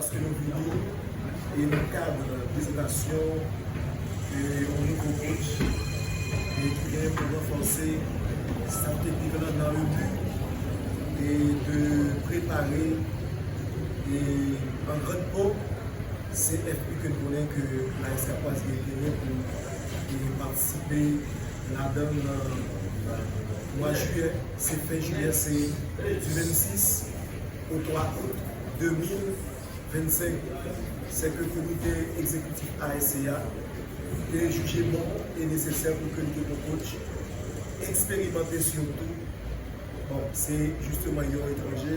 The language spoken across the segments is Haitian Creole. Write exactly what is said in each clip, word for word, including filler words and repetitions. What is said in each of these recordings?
Paske nou vini e nan kad prezantasyon e yon nouvo coach e ki gen pou ranfòse staff teknik lan nan le but e de prepare e an grande pompe C F U ke n konnen ke la S K P A S gen enterè pou e patisipe ladan l nan mwa jiyè, se fen jiyè, se du vennsis o twa out de mil vennsenk, se ke komite egzekitif A S C a te jije bon e nesesè pou ke n te gen yon coach eksperimante sitou. Bon, se jisteman yon etranje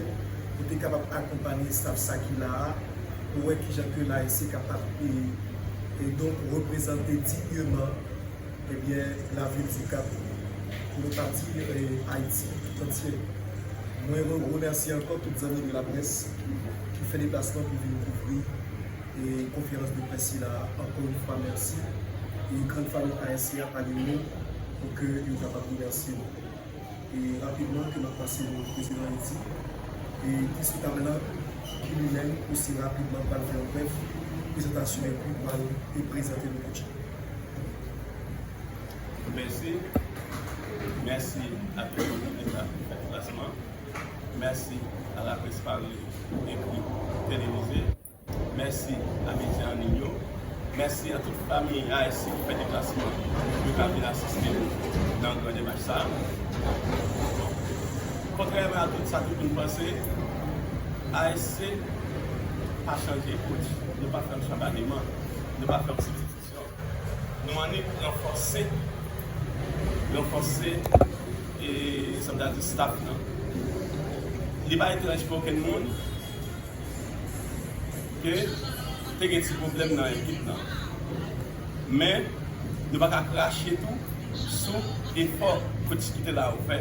pou te kapab akonpanye staff sa ki la a, pou wè kijan ke la A S C kapab e, e donk reprezante dignement ebyen, lavil di Kap, pou nou pa di e, Ayiti tout antye. Mwen re- remèsye ankò tout zanmi de laprès ki fè deplasman pou vin kouvri e konferans de près sila a. Ankò yon fwa, mèsi. E grann fanmi A S C a pa gen mo pou ke yo kapab remèsye nou. E rapidman, ke m ap pase pou prezidan Edi, e ki sou tab la, ki li menm osi rapidman pral fè yon brèf prezantasyon epi pral e prezante nou coach. Mèsi. Mèsi a tout moun ki te la pou fè deplasman. Mèsi a laprès pale, ekri, televize. Mèsi a medya an liy yo. Mèsi a tout fanmi A S C ki fè deplasman pou yo ka vin asiste nou nan gran demach sa a. Kontrèman a tout sa tout moun panse, A S C pa chanje coach. Nou pa fè yon chanbademan. Nou pa fè yon sibstitisyon. Nou annik ranfòse, ranfòse e sa m ta di staff lan. Li pa etranj pou okenn moun ke te gen ti pwoblèm nan ekip lan. Men, nou pa ka krache tou sou efò coach ki te la yo fè.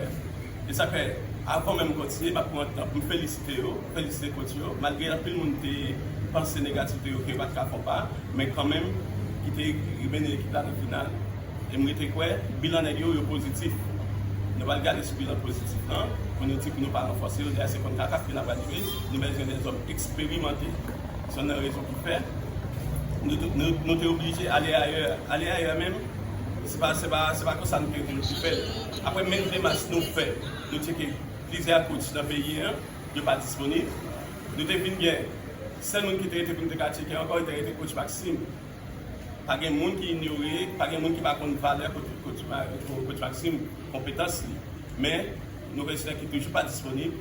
E sa fè, avan menm m kontinye, m ap pran tan pou m felisite yo, felisite coach yo, malgre anpil moun te panse negatif de yo ke yo pa t ka fè yon pa, men kanmenm, ki te mennen ekip la nan final. E m rete kwè, bilan nèg yo, yo pozitif. Nou pral gade sou bilan pozitif lan, pou nou di pou nou pa ranfòse yo, dayè se konn kaka ke n ap jwe, nou bezwen de zòm eksperimante. Se youn nan rezon ki fè nou, nou, nou te oblije ale ayè. Ale ayè menm, se pa, se pa, se pa konsa nou te, nou te fè l. Apre menm demach nou fè, nou tcheke plizyè coach nan peyi an, yo pa disponib. Nou te vin gen sèl moun ki te rete pou nou te ka tcheke ankò, li te rete coach Maxime. Pa gen moun ki inyore, pa gen moun ki pa konn valè coach, coach, coach Maxime, konpetans li. Men, nou rezidan ki toujou pa disponib,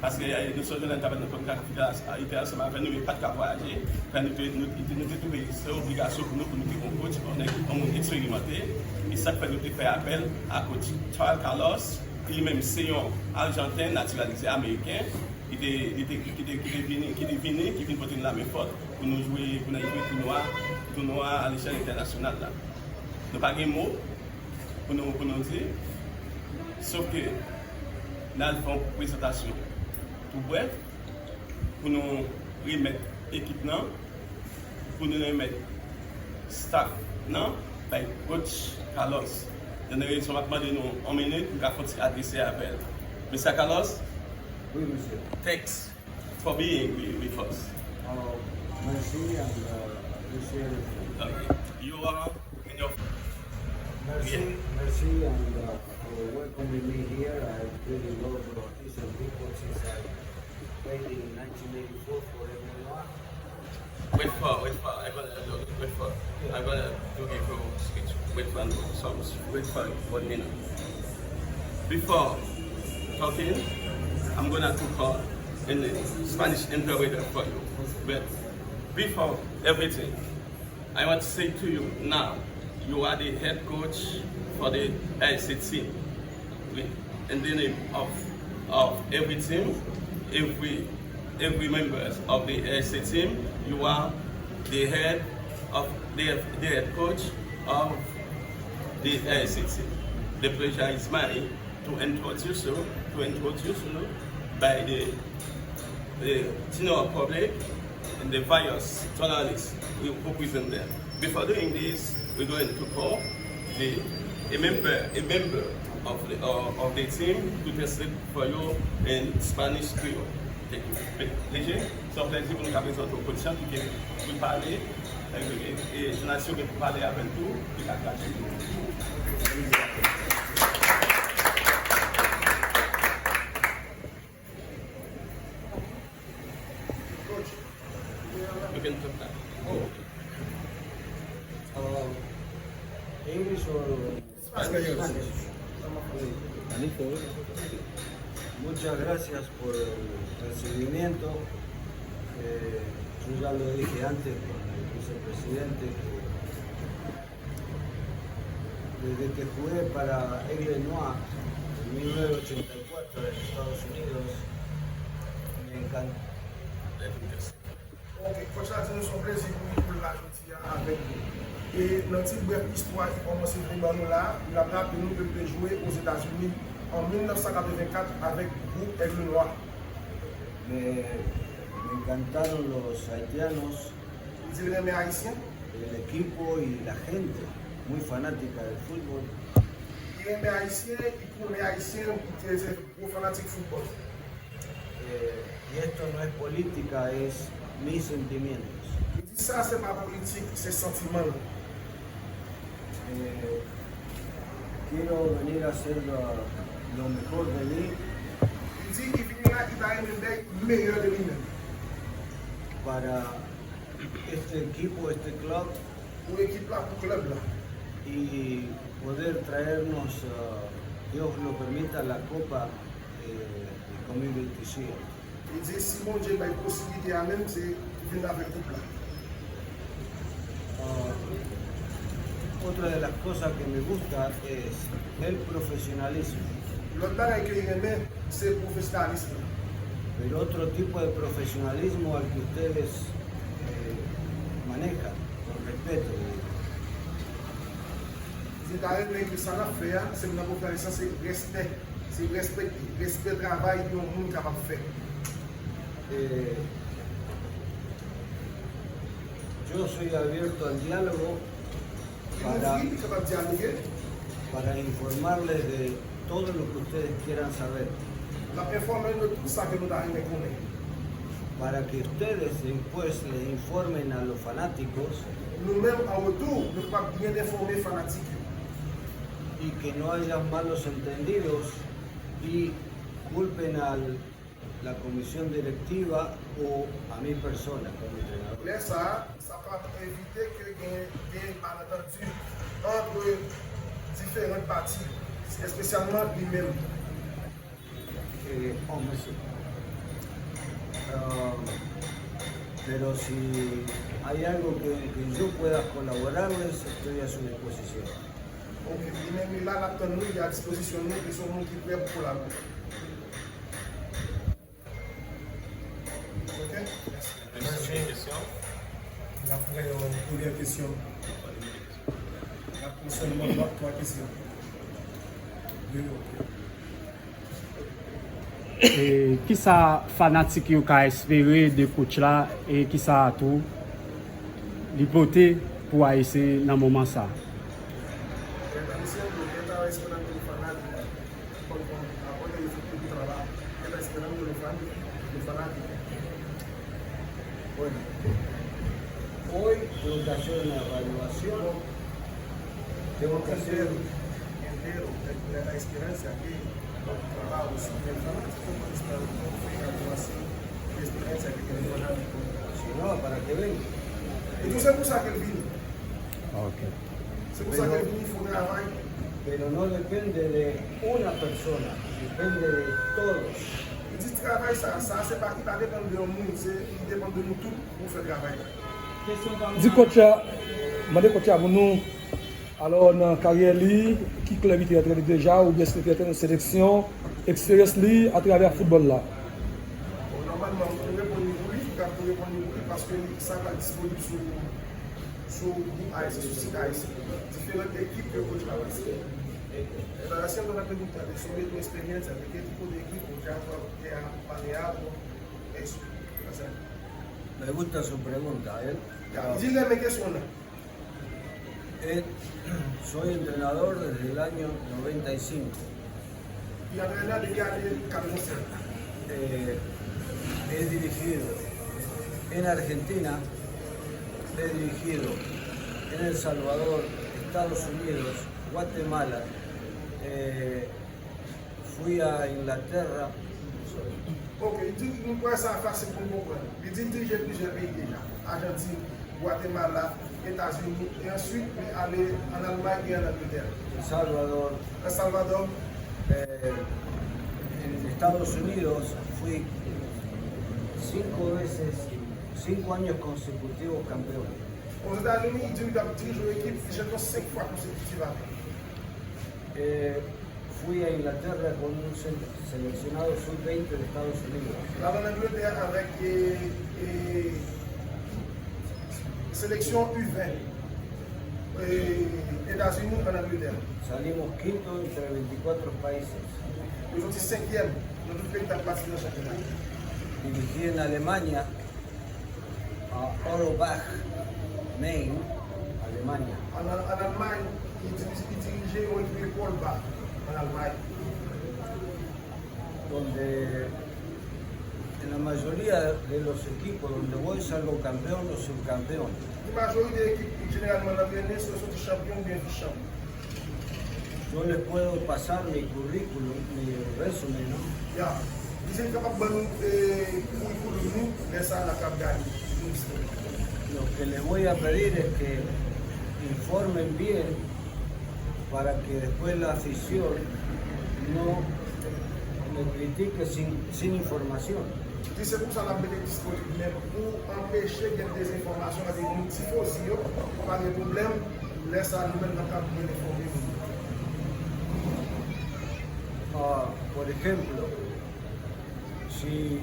paske nou sonje lè n t ap nan konn ka fidèl ite ansanm avè nou, men pa t ka vwayaje. Fè nou te, nou, nou te twouve se obligasyon pou nou, pou nou te gen yon coach, yon nèg, yon moun eksperimante. E sa k fè nou te fè apèl a coach Charles Carlos, ki li menm se yon Ajanten natiralize ameriken, ki te, ki te, ki te, ki te vini, ki te vini, ki vin pote n lamen fòt pou nou jwe, pou n al jwe tounwa, tounwa alechèl entènasyonal la. Nou pa gen mo pou nou, pou nou di, sof ke n al fè yon prezantasyon tou brèf pou nou remèt ekip lan, pou nou remèt staff lan bay coach Carlos. Yon rezon m ap mande nou yon minit pou n ka fè yon ti adrese avè l. Mesye Carlos? Wi, mesye. Thanks for being with, with us. Oh, merci and uh, appreciate it. Okay. You are in your... Merci, yeah. Merci and uh, for welcoming me here. I really love uh, this and big coaches I played in nineteen eighty-four for everyone. Wait for, wait for, I'm gonna, wait for, I'm gonna do give you speech. Wait for some, wait for one minute. Before talking, I'm gonna talk in Spanish interpreter for you. But before everything, I want to say to you now, you are the head coach for the A S C team. In the name of, of every team, every, every members of the A S C team, you are the head of the, the head coach of the A S C team. The pleasure is mine to introduce you, to introduce you by the, the general public and the various journalists we represent them. Before doing this, we're going to call the, a member, a member of the, uh, of the team to translate for you in Spanish Creole. Thank you. Leje? Se yon plèzi pou nou ka prezante w Coach Jean ki gen pou l pale, e, e, e jounalis yo gen pou pale avè l tou, ki ka krache l tou. Coach, you can talk that. Oh. Um, English or Español. Español. Muchas gracias por el recibimiento. Eh, yo ya lo dije antes con el vicepresidente que desde que jugué para Aigle Noir en mil novecientos ochenta y cuatro en Estados Unidos, me encantó. Ok, coach la di nou se yon plezi pou li pou l la jodi a avèk nou. E nan ti brèf istwa ki kòmanse vin ban nou la, l ap raple nou ke l te jwe Ozetazini an mil nèf san katrevenkat avèk gwoup Aigle Noir. Me, me encantaron los haitianos. Li di l renmen Ayisyen. El equipo y la gente, muy fanática del fútbol. Li renmen Ayisyen, li renmen Ayisyen, li te se gwo fanatik foutbòl. Eh, y esto no es política, es mis sentimientos. Li di sa se pa politik, se santiman l. Eh, quiero venir a hacer lo, lo mejor de mí. Li di li vini la, li ta renmen bay meyè de li menm. Para este equipo, este club. Pou ekip la, pou klèb la. Y poder traernos, eh, Dios lo permita, la copa, eh, de dos mil veintisiete. Li di si Bondye bay posiblite a menm, se pou vin avèk koup la. Ah, otra de las cosas que me gusta es el profesionalismo. Lòt bagay ke li renmen, se pwofesyonalis la. El otro tipo de profesionalismo al que ustedes, eh, manejan, con respeto, digo. Li ta renmen ke sa n ap fè a, se nan pwofesyonalism, se respè. Se respekte, respè travay yon moun kapab fè. Eh, yo soy abierto al diálogo para, li ouvri, li kapab dyaloge, para informarles de todo lo que ustedes quieran saber. L ap enfòme nou de tout sa ke nou ta renmen konnen. Para que ustedes después les informen a los fanáticos. Nou menm, an retou, nou kapab byen enfòme fanatik yo. Y que no haya malos entendidos y culpen a la comisión directiva o a mi persona como entrenador. Lè sa a, sa kapab evite ke gen, gen malantandi ant diferan pati, espesyalman li menm. Eh, oh, mersi. Ah, pero si hay algo que, que yo pueda colaborarles, estoy a su disposición. Ok, li menm li la, l ap tann nou, li a dispozisyon nou, li se yon moun ki prè pou kolabore. Ok? Mèsi. Mèsi. N ap pran yon premyè kesyon. N ap pran sèlman twa, twa kesyon. Wi, ok. E kisa fanatik yo ka espere de coach la e kisa atou li pote pou Ayisyen nan moman sa? Bueno, hoy tengo que hacer una evaluación. Tengo que hacer entero, la, la esperanza que trabajo sin el fanático, pero no fue evaluación de esperanza que tiene el fanático. Si no, para que venga. Entonces, cosa que vino. Ok. Se pou sa ke nou fè travay. Pero no depende de una persona, depende de todos. Li di travay sa, sa se pa, li pa depann de yon moun, se, li depann de nou tout pou fè travay la. Di coach la, mande coach la pou nou, alò nan karyè li, ki klèb li te antrene deja, oubyen si li te antrene seleksyon, eksperyans li atravè foutbòl la. Bon, nòmalman, m te reponn li pou li, m te reponn li pou li, paske li, sa pa disponib sou sou gwoup ayisyen, sou sit ayisyen. Diferan ekip ke coach la pase. Evalyasyon nou ap te goup tande, sou reto eksperyans, avèk ki kote ekip ou te ap te ap pale a, bon, eso. Me gusta su pregunta, él. Ya, li di l renmen kesyon nan. Eh, soy entrenador desde el año noventa y cinco. Li antrenè depi ane katrevensenk. Eh, he dirigido, En Argentina he dirigido, en El Salvador, Estados Unidos, Guatemala, eh, fui a Inglaterra. Ok, li di, nou kwè sa fasil pou n konprann. Li di l dirije plizyè peyi deja. Ajantin, Gwatemala, Etazini, e answit li ale ann Almay e ann Angletè. El Salvador, El Salvador, eh, en Estados Unidos fui cinco veces, cinco años consecutivos campeón. Ozetazini, li di li t ap dirije yon ekip, li chanpyon senk fwa konsekitivman. Eh, fui a Inglaterra con un se- seleccionado sub veinte de Estados Unidos. L al ann Angletè avèk, eh, eh, seleksyon U ven, eh, Etazini ann Angletè. Salimos quinto entre veinticuatro países. Yo soti senkyèm nan tout peyi k t ap patisipe nan chanpyona. Dirigí en Alemania a Auerbach, Main, Alemania. Ann, ann Almay, li diri- li dirije yon ekip rele Auerbach ann Almay. Donde en la mayoría de los equipos donde voy salgo campeón o subcampeón. Nan majorite ekip, jeneralman, l antrene, se yo soti chanpyon oubyen vis chanpyon. Yo les puedo pasar mi currículum, mi resumen, ¿no? Ya. Li di l kapab ban nou, eh, curriculum nou, lè sa a n ap gade nou istwa. Lo que les voy a pedir es que informen bien para que después la afición no me critique sin, sin información. Li di se pou sa n ap mete disponib, men pou anpeche gen dezenfòmasyon, sa vle di moun tifozi yo pa gen pwoblèm, lè sa a nou menm n ap kapab byen enfòme moun yo. Ah, por ejemplo, si,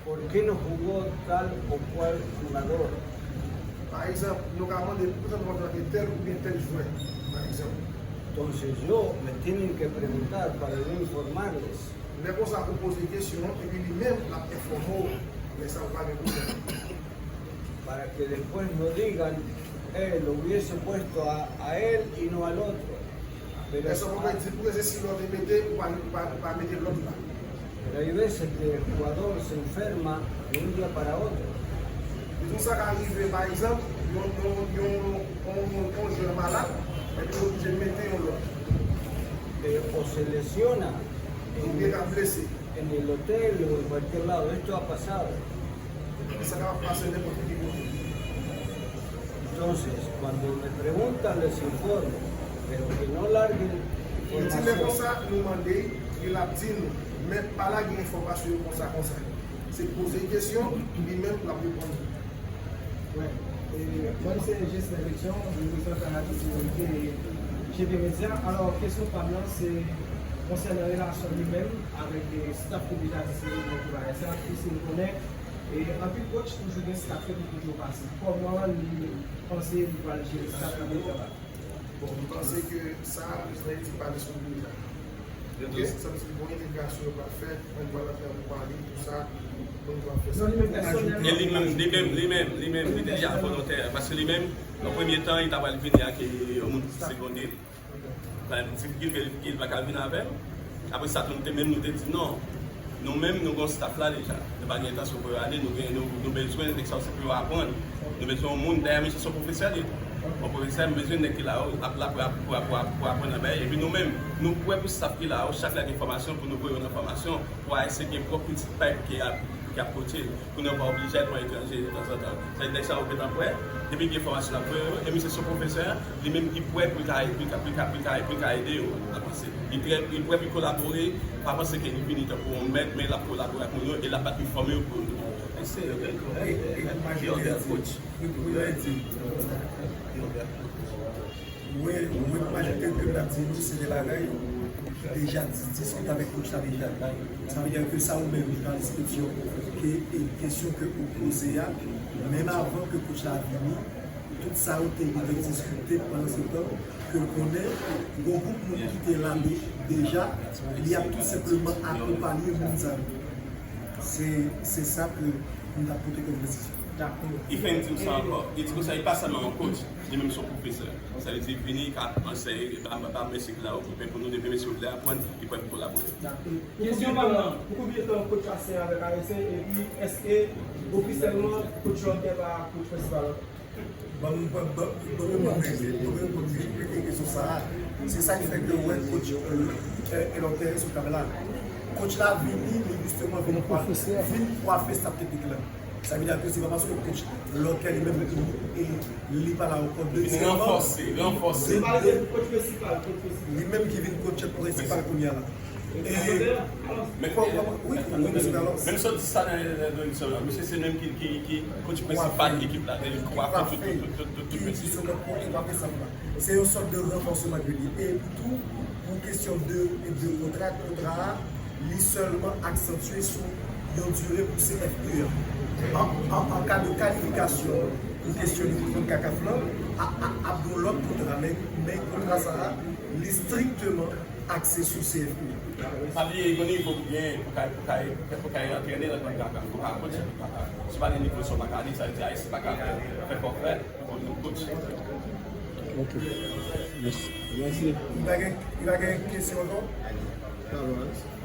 ¿por qué no jugó tal o cual jugador? Pa egzanp, nou ka mande poukisa nou pa plante tèl oubyen tèl jwè, pa egzanp. Entonces yo me tienen que preguntar para yo informarles. Lè konsa ou poze kesyon an, epi li menm l ap enfòme w, lè sa a ou pa gen pwoblèm. Para que después no digan, eh, lo hubiese puesto a, a él y no al otro. Lè sa a ou pa di poukisa se si lòt te mete, ou pa, ou pa, ou pa mete lòt la. Pero hay veces que el jugador se enferma de un día para otro. Li di w sa ka rive, pa egzanp, yon, yon, yon, yon, yon jwè malad, epi yo oblije mete yon lòt. Eh, o se lesiona en, oubyen ka blese. En el hotel o en cualquier lado. Esto ha pasado. Sa kapab pase nenpòt ki kote. Entonces, cuando me preguntan, les informo, pero que no larguen información. Li di lè konsa, nou mande l, li l ap di nou, men pa lage enfòmasyon yo konsa, konsa. Se poze kesyon, li menm l ap reponn ou. Wi. E, mwen se Ghislain Pétion, reprezantan Radyo Simonite G P Media. Alò, kesyon pa m nan, se konsènan relasyon li menm avèk, e, staff komite atis li menm ki bagay sa, piske nou konnen, e, anpil coach toujou gen staff yo pou kote yo pase. Kòman li panse li pral jere staff li menm la? Bon, m panse ke sa, prezidan Eti pale sou li deja. Ok, sa vle di gon entegrasyon yo pral fèt, mwen pral antre pou pale, tou sa, mwen pral fè sa. E li menm, li menm, li menm, li menm, li deja volontè, paske li menm, nan premye tan, li ta pral vini ak, e, yon moun segonde. Li pa ka vin avè l. Apre sa tou, nou te menm, nou te di non. Nou menm, nou gen yon staff la deja. Nou pa gen entansyon pou yo ale, nou gen, nou, nou bezwen nèg sa yo se pou yo aprann. Nou bezwen yon moun, dayè, misye se yon pwofesè li ye. Yon pwofesè, m bezwen nèg ki la yo, ap la pou, pou, pou, pou aprann anba yo. Epi nou menm, nou prè pou staff ki la yo, chak lè gen fòmasyon, pou nou voye yo nan fòmasyon, pou A S C gen pwòp pitit pa yo ki ap, ki ap koche l. Pou nou pa oblije al pran etranje tanzantan. Sa vle di nèg sa yo gentan prè, depi gen fòmasyon l ap voye yo, e misye se yon pwofesè, li menm li prè pou l ka, pou l ka, pou l ka, pou l ka, pou l ka ede yo avanse. Li prè, li prè pou l kolabore, pa panse ke li vini tankou yon mèt, men l ap kolabore ak moun yo, e l ap bat pou fòme yo pou yo. E, e, e, majorite, wi, wi, wi. Mwen, mwen, majorite ke m t ap di nou, se de bagay ki deja di, diskite avèk coach la deja. Sa vle di ke sa ou menm, jounalis Pétion, ke, e kesyon ke ou poze a, menm avan ke coach la vini, tout sa yo te gentan diskite pandan se tan ke l konnen gon gwoup moun ki te la de-, deja, li ap tou senpleman akonpaye moun sa yo. Se, se sa ke m t ap pote kòm desizyon. Li fè m di m sa ankò. Li di konsa, li pa sèlman yon coach, li menm se yon pwofesè. Sa vle di, vini, ka anseye, li ba, ba mesye ki la okipe pou nou, depi mesye yo vle aprann, li prè pou kolabore. Kesyon pa m nan, pou konbyen tan coach Asè avèk A S A, epi èske ofisyèlman coach Lòtè pa coach prensipal? Ban m, ban m, ban m, ban m reponn, ban m reponn kesyon sa a. Se sa ki fè ke w wè coach, euh, Lòtè sou tab la. Coach la vini, li jisteman vin kwafe, vin kwafe staff teknik la. Sa vle di ke se pa paske coach Lòtè li menm e li pa la ankò. Vin ranfòse, ranfòse. Li menm ki vin coach prensipal kounye a la. E, men, wi, wi, mesye, alò. Menm si w di sa nan, nan, nan emisyon an, misye se menm ki, ki, ki coach prensipal ekip la, li kwafe tout, tout, tout, tout, tout mesye. Se yon sòt de ranfòsman ke li ye. E epi tou, pou kesyon de, de kontra, kontra a, li sèlman aksantye sou yon dire pou C F P a. An, an, an ka de kalifikasyon pou kesyon de kontra CONCACAF lan, a, a, ap gen yon lòt kontra, men, men kontra sa a, li strikteman akse sou C F P a. Pa bliye, gen nivo pou gen, pou kay, pou kay, pou kay antrene nan kontra CONCACAF. Ou pa coach, ou pa ka. Si w pa gen nivo sa, ou pa ka ale, sa vle di Ayisyen pa ka fè, fè fòfè, pou nou coach. Ok. Mèsi. Mèsi. Li pa gen, li pa gen kesyon ankò? Alright.